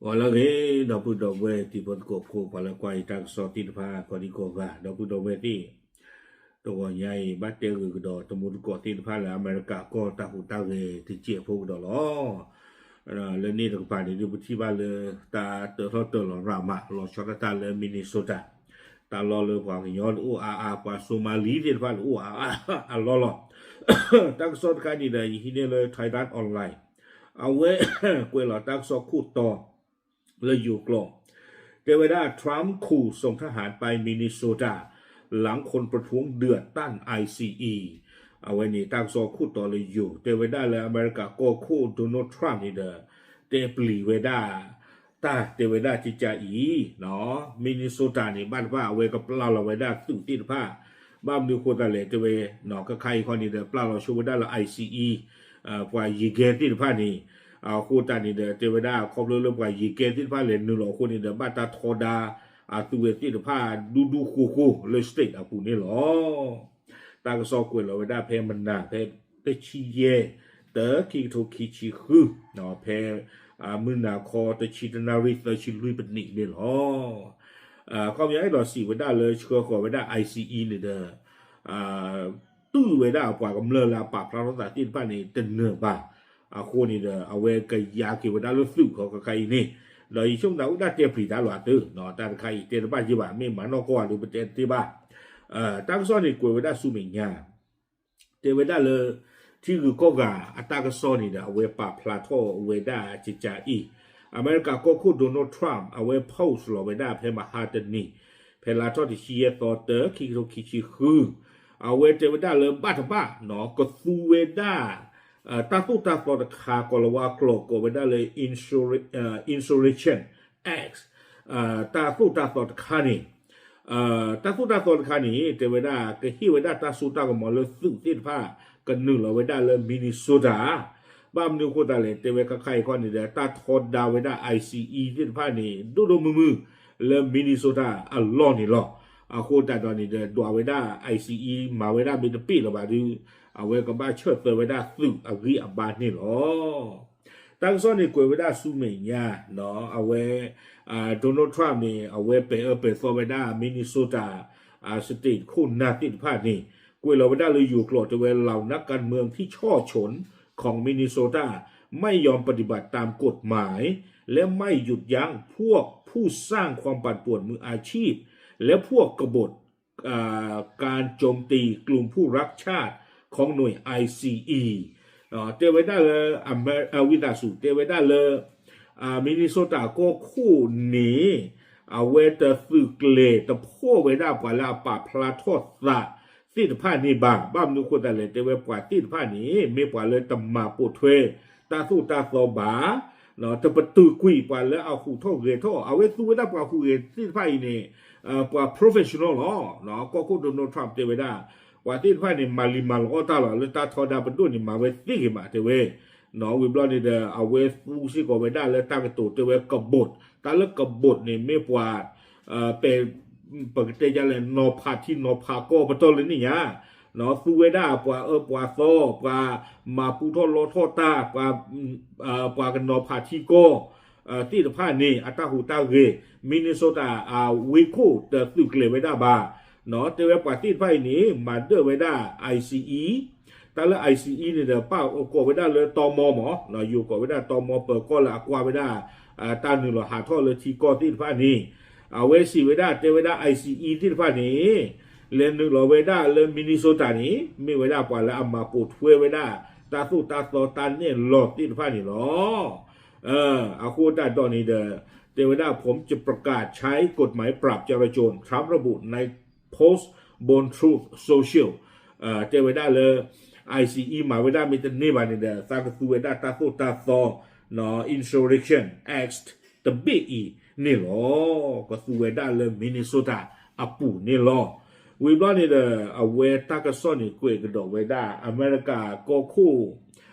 ပှၤလၢအဂ့ၤ ဒီပုၢ်ဒီဝဲၢ်တံၤဖိသကိးဖိ ပှၤလၢကွၢ်ယတၢ်ကစီၣ်သ့ၣ်တဖၣ် ကိးဒံကိးဂၤ ဒီပုၢ်ဒီဝဲၢ်သ့ၣ်, တဂီၤညါအံၤ ဘၣ်တဲဂ့ၤကဒီး တမူတကိးသ့ၣ်တဖၣ်လၢအမဲရကၤကီၢ်တၢ်ဟူးတၢ်ဂဲၤတစဲးဖိကဒီးလီၤ. လၢန့ၣ်တကပၤန့ၣ်ဒုး ပထံၣ်ဘၣ်လၢ တၢ်တၢထီၣ်တၢလီၤရၤမး လီၤဆီဒၣ်တၢ်လၢ Minnesota တၢ်လီၢ်လၢပှၤကညီတအိၣ်အါအါ ပှၤ Somali သ့ၣ်တဖၣ်တအိၣ်အါအါအလီၢ်လီၤ. တၢ်ကစီၣ်တခါန့ၣ်ဒီး ယဟံးန့ၢ်လၢ Thairath Online အဝဲကွဲးလီၤတၢ်ကစီၣ်ခိၣ်တီ လၢယိၤကျိာ်, တဲဝဲဒၣ် Trump ขู่ส่งทหารไป Minnesota หลังคนประท้วงเดือดต้าน ICE အဝဲန့ၣ်တၢ်ကစီၣ်ခိၣ်တီလၢယိၤ တဲဝဲဒၣ်လၢအမဲရကၤကီၢ်ခိၣ် Donald Trump န့ၣ်ဒီး တဲပျံၤဝဲဒၣ် တၢ်တဲဝဲဒၣ်ကကါအံၤ Minnesota န့ၣ် ဘၣ်တဘၣ်အဝဲကပျၢ်လီၤဝဲဒၣ်သုးသ့ၣ်တဖၣ် ဘၣ်မနုၤအဃိသတးလဲၣ် တဲဝဲ ခါခါအံၤခီန့ၣ်ဒီး ပျၢ်လီၤဆိဝဲဒၣ်လၢ ICE ပှၤယံၤကဲသ့ၣ်တဖၣ်န့ၣ် အဃိသတးန့ၣ်ဒီး တဲဝဲဒၣ် ခီဖျိလၢပှၤယံၤကဲသ့ၣ်တဖၣ်လဲၤနုာ်လီၤအဃိန့ၣ်ဒီး ဘၣ်တၢ်ထီဒါအသုးဝဲသ့ၣ်တဖၣ် ဒူဒူဃိဃိလၢ state အပူၤန့ၣ်လီၤ. တၢ်ကစီၣ်ကွဲးလီၤဝဲဒၣ်ဖဲမနၤ ဖဲတဆံယဲၢ် တၢ ခံကထိခံဆံဃု ဖဲမုၢ်နၤခီ တဆံတနၣ်ရံၣ် သၢဆံလွံၢ်ပနံးန့ၣ်လီၤ. ခီပညီအဲၣ်ဒိးစံးဝဲဒၣ်လၢဆှၢဃီၤဝဲဒၣ် ICE န့ၣ်ဒီး တုၢ်ဝဲဒၣ်ပှၤကမျၢၢ်လၢအပာ်ဖျါထီၣ်သးသ့ၣ်တဖၣ်န့ၣ် တနၢၤဘၣ်. အဃိန့ၣ်ဒီး အဝဲကယါက့ၤဝဲဒၣ်လၢသုးခီခါခါအံၤန့ၣ် ဒီးယဆိကမိၣ်သးအိၣ်ဒၣ်တဲပျံၤတၢ်လီၤအသၢ တၢ်တခါအံၤတဲတဘၣ်ယဲဘၣ် မ့ၢ်မၤနီၢ်ကီၢ်ဂၤဒီး ပတဲတသ့ဘၣ်. တၢ်ကစီၣ်န့ၣ်ကွဲးဝဲဒၣ်ဆူမဲာ်ညါ တဲဝဲဒၣ်လၢ ထံဂုၤကီၢ်ဂၤအတၢ်ကစီၣ်န့ၣ်ဒီး အဝဲပာ်ဖျါထီၣ်ဝဲဒၣ်ကကါအံၤ အမဲရကၤကီၢ်ခိၣ် Donald Trump အဝဲ post လီၤဝဲဒၣ်ဖဲမဟါတနံၤ ဖဲလါထီၣ်တဆံယဲၢ်သီ တၢ ခံကထိခံဆံဃု အဝဲတဲဝဲဒၣ်လၢဘၣ်တဘၣ် ကသူဝဲဒၣ် တၢ်သိၣ်တၢ်သီတခါ ကိးလီၤဝါကျိာ်ကိးဝဲဒၣ်လၢ Insurrection Act တၢ်သိၣ်တၢ်သီတခါန့ၣ် တၢ်သိၣ်တၢ်သီတခါန့ၣ် တဲဝဲဒၣ် ကဟ့ၣ်ဝဲဒၣ်တၢ်စိတၢ်ကမီၤလၢသုးသ့ၣ်တဖၣ် ကနုာ်လီၤဝဲဒၣ်လၢ Minnesota ဘၣ်မနုၤအဃိသတးလဲၣ် တဲဝဲခါခါအံၤခီန့ၣ်ဒီး တၢ်ထီဒါဝဲဒၣ် ICE သ့ၣ်တဖၣ်န့ၣ် ဒိၣ်ဒိၣ်မုၢ်မုၢ် လၢ Minnesota အလီၢ်န့ၣ်လီၤ. အဃိသတးဒီးန့ၣ်ဒီး ဒွးဝဲဒၣ် ICE မၤဝဲဒၣ်မ့ၢ်တပ့ၢ်လၢၤဘၣ်ဒီး အဝဲကဘၣ်ဆၢၣ်သၢဝဲဒၣ်သုးအဂံၢ်အဘါန့ၣ်လီၤ. တၢ်ကစီၣ်န့ၣ်ကွဲးဝဲဒၣ်ဆူမဲာ်ညါ အဝဲ Donald Trump န့ၣ် အဝဲပဲာ်အၢပဲာ်သီဝဲဒၣ် Minnesota state ခိၣ်နၢ်သ့ၣ်တဖၣ်န့ၣ် ကွဲးလီၤဝဲဒၣ်လၢယိၤကျိာ်တဲဝဲ เหล่านักการเมืองที่ฉ้อฉลของมินนิโซตาไม่ยอมปฏิบัติตามกฎหมาย และไม่หยุดยั้งพวกผู้สร้างความปั่นป่วนมืออาชีพ และพวกกบฏการโจมตีกลุ่มผู้รักชาติของหน่วย ไอซีอี တဲဝဲဒၣ်လၢ ဝံသးစူၤ တဲဝဲဒၣ်လၢ Minnesota ကီၢ်ခိၣ်န့ၣ် အဝဲတသုးကျဲၤတဖီၣ်ဝဲဒၣ်ပှၤလၢအပာ်ဖျါထီၣ်သးသ့ၣ်တဖၣ်န့ၣ်ဘၣ်. ဘၣ်မနုၤအဃိသတးလဲၣ် တဲဝဲပှၤသ့ၣ်တဖၣ်န့ၣ် မ့ၢ်ပှၤလၢတမၤပိာ်ထွဲတၢ်သိၣ်တၢ်သီဘၣ်, တပတုာ်ကွံာ်ပှၤလၢအဟူးထီၣ်ဂဲၤထီၣ်, အဝဲသူဝဲဒၣ်ပှၤဟူးဂဲၤသ့ၣ်တဖၣ်အံၤန့ၣ် ပှၤ professional လီၤ. ကီၢ်ခိၣ် Donald Trump တဲဝဲဒၣ် ပှၤသ့ၣ်တဖၣ်န့ၣ် မၤလံၤမၤလီအီၣ်တၢ်လီၤ လၢတၢ်ထီဒါပဒိၣ်န့ၣ် မၤဝဲသ့ဂ့ၤမးတဲဝဲ ဝံၤဘျီန့ၣ်ဒီး အဝဲသူစ့ၢ်ကီးဝဲဒၣ်လၢတၢ်ကတိၤတဲဝဲကဘိး, တၢ်လၢကဘိးန့ၣ်မ့ၢ်ပှၤ ပဲ ပကတဲဒ်လဲၣ် နီၤဖးထံနီၤဖးကီၢ်ပတီၢ်လၢန့ၣ်ညါ, သူဝဲဒၣ်ပှၤအၢပှၤသီ ပှၤမၤပူထီၣ်လီထီၣ်တၢ် ပှၤ ပှၤကနီၤဖးထံကီၢ် သ့ၣ်တဖၣ်န့ၣ် အတၢ်ဟူးတၢ်ဂဲၤ Minnesota အဝ့ၢ်ခိၣ်တသုးကျဲၤဝဲဒၣ်ဘၣ်. တဲဝဲပှၤသ့ၣ်တဖၣ်အံၤန့ၣ် မၤဒၢၣ်ဝဲဒၣ် ICE, တၢ်လၢ ICE န့ၣ်ဒီး ပၣ်ကိးဝဲဒၣ်လၢတီမီမး, ယိၤကိးဝဲဒၣ်တီမီ ပၢၤကီၢ်လၢအကွၢ်ဝဲဒၣ် တၢ်နုာ်လီၤဟးထီၣ်လၢထံကီၢ်သ့ၣ်တဖၣ်န့ၣ်, အဝဲစံးဝဲဒၣ် တဲဝဲဒၣ် ICE သ့ၣ်တဖၣ်န့ၣ် လဲၤနုာ်လီၤဝဲဒၣ်လၢ Minnesota န့ၣ် မ့ၢ်ဝဲဒၣ်ပှၤလၢအမၤပိာ်ထွဲဝဲဒၣ် တၢ်သိၣ်တၢ်သီတၢ်နဲၣ်လီၤသ့ၣ်တဖၣ်န့ၣ်လီၤ. အဃိသတးဒီးန့ၣ်ဒီး တဲဝဲဒၣ် ผมจะประกาศใช้กฎหมายปราบจลาจล ทรัมป์ระบุใน post บน Truth Social တဲဝဲဒၣ်လၢ ICE မၤဝဲဒၣ်မ့ၢ်တန့ၢ်ဘၣ်န့ၣ်ဒီး သးကသူဝဲဒၣ်တၢ်သိၣ်တၢ်သီ Insurrection Act တဘ့ၣ်အံၤန့ၣ်လီၤ. ကသူဝဲဒၣ်လၢ Minnesota အပူၤန့ၣ်လီၤ. ဝံၤဘျီန့ၣ်ဒီး အဝဲတၢ်ကစီၣ်န့ၣ်ကွဲးကဒီးဝဲဒၣ် အမဲရကၤကီၢ်ခိၣ်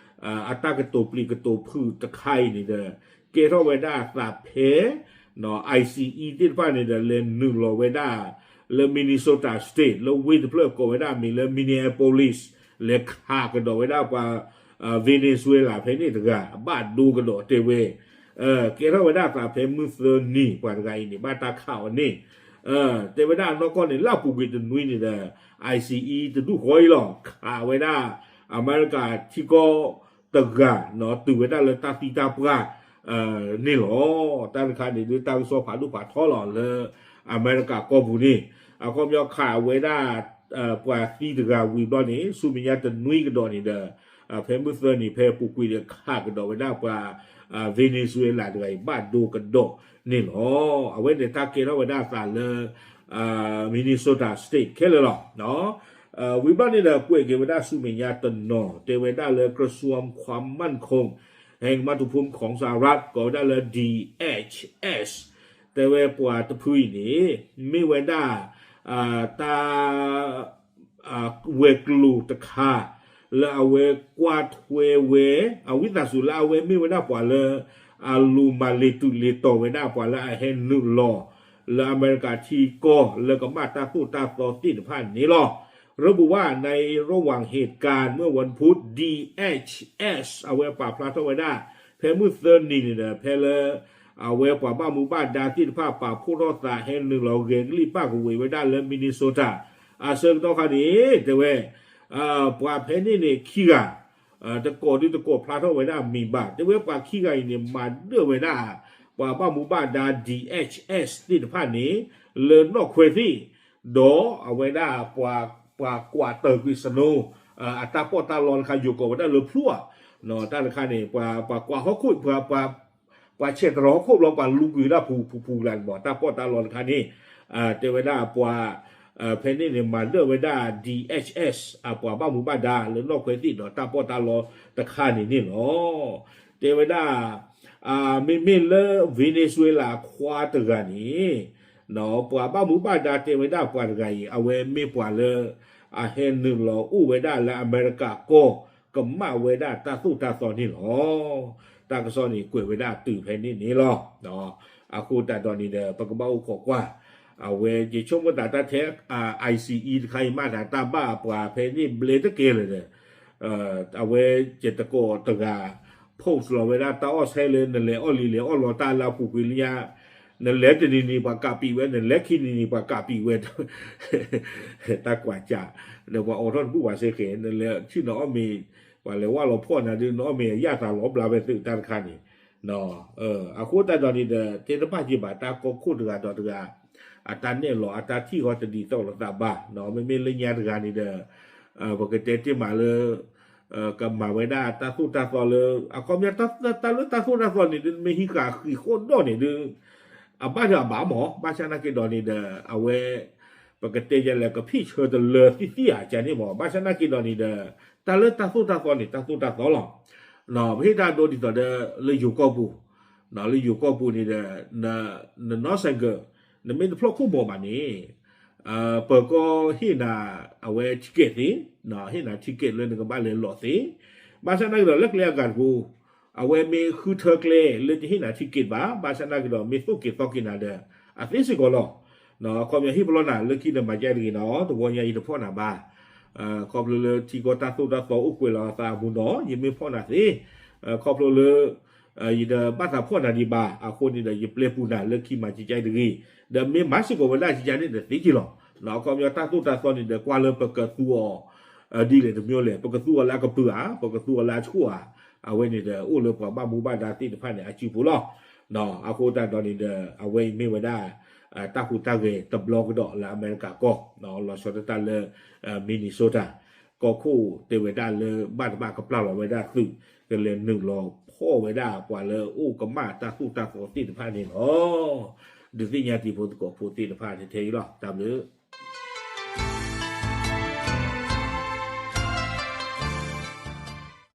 အတၢ်ကတိၤပျံၤကတိၤဖုးတခါအံၤန့ၣ်ဒီး ကဲထီၣ်ဝဲဒၣ်သးဖဲ ICE သ့ၣ်တဖၣ်န့ၣ်ဒီး လဲၤနုာ်လီၤဝဲဒၣ်လၢ Minnesota State လၢဝ့ၢ်တဖျၢၣ်ကိးဝဲဒၣ်မံၤလၢ Minneapolis လဲၤခးကဒီးဝဲဒၣ်ပှၤ Venezuela ဖဲန့ၣ်တဂၤ ဘၣ်ဒိကဒီးတဲဝဲ ကဲထီၣ်ဝဲဒၣ်သးဖဲမုၢ်သၢနံၤ ပှၤတဂၤအံၤန့ၣ် ဘၣ်တၢ်ခးအီၤန့ၣ်, တဲဝဲဒၣ်နီၢ်ကီၢ်န့ၣ် လၢအပူၤကွံာ်တနွံန့ၣ်ဒီး ICE တဒူၣ်ဃီအံၤလီၤ ခးဝဲဒၣ် အမဲရကၤထံကီၢ်တဂၤ တုၤဝဲဒၣ်လၢတၢ်သံတၢ်ပှၢ် န့ၣ်လီၤ. တၢ်တခါန့ၣ်ဒုး တၢ်ကစီၣ်ဖးဒိၣ်ဖးထီလီၤလၢ အမဲရကၤကီၢ်ပူၤန့ၣ် အခီပညီခးဝဲဒၣ် ပှၤသံတဂၤဝံၤဘျီန့ၣ် ဆူမဲာ်ညါတနွံကဒီးန့ၣ်ဒီး ဖဲမုၢ်သၢနံၤ ဖဲပူၤကွံာ်ဒီးခးကဒီးဝဲဒၣ်ပှၤ Venezuela တဂၤအံၤ ဘၣ်ဒိကဒီးန့ၣ်လီၤ. အဝဲန့ၣ်တၢ်ကဲထီၣ်ဝဲဒၣ်အသးလၢ Minnesota State ခဲလၢာ်လီၤ. ဝံၤဘျီန့ၣ်ဒီး ကွဲးက့ၤဝဲဒၣ်ဆူမဲာ်ညါတနီၤ တဲဝဲဒၣ်လၢ กระทรวงความมั่นคงแห่งมัตตุภูมิของสหรัฐ ကိးဝဲဒၣ်လၢ DHS တဲဝဲပှၤတဖုအံၤန့ၣ် မ့ၢ်ဝဲဒၣ် တၢ် ဝဲၤကျိၤတခါ လၢအဝဲကွၢ်ထွဲဝဲ အဝံသးစူၤလၢအဝဲမ့ၢ်ဝဲဒၣ်ပှၤလၢ အလူၤမၤလ့ၤတုၤလ့ၤတီၤဝဲဒၣ်ပှၤလၢအဟဲနုာ်လီၤ လၢအမဲရကၤထံကီၢ်လၢကမၣ်တၢ်သိၣ်တၢ်သီသ့ၣ်တဖၣ်န့ၣ်လီၤ. ระบุว่าในระหว่างเหตุการณ์เมื่อวันพุธ DHS အဝဲပာ်ဖျါထီၣ်ဝဲဒၣ် ဖဲမုၢ်သၢနံၤန့ၣ်ဒီး ဖဲလၢ အဝဲပှၤဘၣ်မူဘၣ်ဒါသ့ၣ်တဖၣ် ပာ်ဖှိၣ်ထီၣ်သးဟဲနုာ်လီၤဂဲၤကလံၣ်ပၣ်ကဝ့ၤဝဲဒၣ်လၢ Minnesota အဆၢကတီၢ်ခါန့ၣ် တဲဝဲ ပှၤဖဲန့ၣ်န့ၣ်ခံဂၤ တကိးဒုတကိးဖျါထီၣ်ဝဲဒၣ်မံၤဘၣ် တဲဝဲပှၤခံဂၤအံၤန့ၣ် မၤဒၢၣ်ဝဲဒၣ် ပှၤဘၣ်မူဘၣ်ဒါ DHS သ့ၣ်တဖၣ်န့ၣ် လၢနီၣ်ခွဲးသ့ၣ် ဒီးအဝဲဒၣ် ပှၤကွၢ်တၢၢ်ကွံာ် snow အတၢ်ပီးတၢ်လီတခါ ယိၤကိးဝဲဒၣ်လၢဖျိဧါ တၢ်တခါန့ၣ် ပှၤကွၢ်ဟီၣ်ခိၣ် ပှၤဆဲးတရီဟီၣ်ခိၣ်ဘျီ ပှၤလူကွံာ်ဝဲဒၣ်ပူၤပူၤလၢ်န့ၣ်မး တၢ်ပီးတၢ်လီတခါန့ၣ် တဲဝဲဒၣ်ပှၤ ဖဲန့ၣ်န့ၣ် မၤဒၢၣ်ဝဲဒၣ် DHS အပှၤဘၣ်မူဘၣ်ဒါလၢနီၣ်ခွဲးသ့ၣ်ဒီးတၢ်ပီးတၢ်လီတခါန့ၣ်န့ၣ်လီၤ. တဲဝဲဒၣ် မ့မ့ၢ်လၢ Venezuela ခွါတဂၤန့ၣ် ပှၤဘၣ်မူဘၣ်ဒါတဲဝဲဒၣ်ပှၤတဂၤအံၤ အဝဲမ့ၢ်ပှၤလၢ အဟဲနုာ်လီၤအိၣ်ဝဲဒၣ်လၢအမဲရကၤကီၢ် ကမၣ်ဝဲဒၣ်တၢ်သိၣ်တၢ်သီန့ၣ်လီၤ. တၢ်ကစီၣ်န့ၣ်ကွဲးဝဲဒၣ်တုၤဖဲန့ၣ်န့ၣ်လီၤ. အဃိသတးဒီးန့ၣ်ဒီး ပကဘၣ်အိၣ်ခိးကွၢ် အဝဲယဆိကမိၣ်သးတၢ်ထဲ ICE တခါအံၤမးတၢ်တၢ်ဘၣ်အပှၤဖဲန့ၣ်ဘျဲတကဲလၢာ်ဒီး အဝဲယတကိးတဂၤ post လီၤဝဲဒၣ်တၢ်အီၣ်ဆဲလၢ နလဲၤအီၣ်လံလဲၤအီၣ်လီၤတၢ်လၢအပူၤကွံာ်လၢညါ နလဲၤတနံၤနံၤပှၤကးပံာ်ဝဲ နလဲၤခံနံၤနံၤပှၤကးပံာ်ဝဲ တၢ်ကွၢ်ကၢ် ဒီးပှၤအိးထီၣ်တဘူၣ်ဘၣ်စ့ၢ်ကီး နလဲၤထံၣ်နအီၣ်မ့ၤ ပှၤလဲၤဝၢ်လီၤဖှီၣ်နၤဒုး နအီၣ်မ့ၤအယၣ်သးလီၤဘျါဝဲသုးတၢ်တခါန့ၣ် အဃိသတးဒီးန့ၣ်ဒီး တဲတဘၣ်က့ၤဘၣ်တၢ်ကီခိၣ်တဂၤဒီးတဂၤ အတၢ်နဲၣ်လီၤအတၢ်ထံၣ်ဃီတဒ်သိးလိာ်သးဘၣ် မ့မ့ၢ်လၢညါတဂၤန့ၣ်ဒီး ပကတဲတ့ၢ်မးလၢ ကမၤဝဲဒၣ်တၢ်သိၣ်တၢ်သီလၢ အခီပညီ တၢ်လၢတၢ်သိၣ်တၢ်သီန့ၣ်ဒုး မ့ၢ်ဟံးဃာ်ဃံးဃီၣ်ဒီးန့ၣ်ဒုး အဘၣ်ဒီးအဘၣ်မး ဘၣ်ဆၣ်နာ်က့ဒီးန့ၣ်ဒီး အဝဲ ပကတဲယလဲၣ် ကဖံၣ်ဆၢတလၢသံၣ်သံၣ်ဧါကန့ၣ်မး ဘၣ်ဆၣ်နာ်က့ဒီးန့ၣ်ဒီး တၢ်လၢတၢ်သိၣ်တၢ်သီန့ၣ် တၢ်သိၣ်တၢ်သီလီၤ. ပဟ့ၣ်တၢ်ဒိဒ်သိးဒီး လၢယိၤကီၢ်ပူၤ လၢယိၤကီၢ်ပူၤန့ၣ်ဒီး နနီၢ်စဲးကၢး နမ့ၢ်တဖျီၣ်ခိၣ်မီၤဘၣ်န့ၣ် ပၢၤကီၢ်ဟ့ၣ်နၤ အဝဲ ticket သ့, ဟ့ၣ်နၤ ticket လၢနကဘၣ်လဲၤလီၤသ့. ဘၣ်ဆၣ်နာ်က့ဒီးလၢကျဲအဂၤတပူၤ အဝဲမ့ၢ်ဃုထၢကျဲလၢတဟ့ၣ်နၤ ticket ဘၣ်, ဘၣ်ဆၣ်နာ်က့ဒီးမ့ၢ်သိၣ်က့ၤသီက့ၤနၤဒီး အသ့စ့ၢ်ကီးလီၤ. အခီပညီဟ့ၣ်ပလီၢ်နၤလၢခံနမၤကဲတဂ့ၤနီၤ တဝီညါအံၤတဖီၣ်နၤဘၣ်. ခီဖျိလၢထံကီၢ်တၢ်သိၣ်တၢ်သီအိၣ်ကွဲးလီၤအသးအမူနီၤ ယမ့ၢ်ဖီၣ်နၤသ့, ခီဖျိလၢ ယတဘၣ်သးဖီၣ်နၤဒံးဘၣ် အဃိန့ၣ်ဒီး ယပျဲပူၤနၤလၢခံမၤကဲကဲတဂ့ၤ, ဒီးမ့ၢ်မၤစ့ၢ်ကီးဝဲဒၣ်ကဲကဲန့ၣ်ဒီးသ့က့ၤလီၤ. အခီပညီတၢ်သိၣ်တၢ်သီန့ၣ်ဒီး ကွၢ်လၢပကသူအီၤ ဒ်လဲၣ်တမံၤလဲၣ်, ပကသူအီၤလၢအကပုာ်ဧါ, ပကသူအီၤလၢအဆူၣ်ဧါ, အဝဲန့ၣ်ဒီး အိၣ်လၢပှၤဘၣ်မူဘၣ်ဒါသ့ၣ်တဖၣ်န့ၣ် အစုပူၤလီၤ. အဃိသတးဒီးန့ၣ်ဒီး အဝဲအံၤမ့ၢ်ဝဲဒၣ် တၢ်ဟူးတၢ်ဂဲၤတဘျီကဒီးလၢအမဲရကၤကီၢ် လီၤဆီဒၣ်တၢ်လၢ Minnesota ကီၢ်ခိၣ်တဲဝဲဒၣ်လၢဘၣ်တဘၣ်ကပျၢ်လီၤဝဲဒၣ်သုး ကလဲၤနုာ်လီၤဖီၣ်ဝဲဒၣ်ပှၤလၢအိၣ်ကမၣ်တၢ်သိၣ်တၢ်သီသ့ၣ်တဖၣ်န့ၣ်လီၤ. ဒုးသ့ၣ်ညါတံၤဖိသကိးဖိသ့ၣ်တဖၣ်ထဲအံၤလီၤ. တၢ်ဘျုး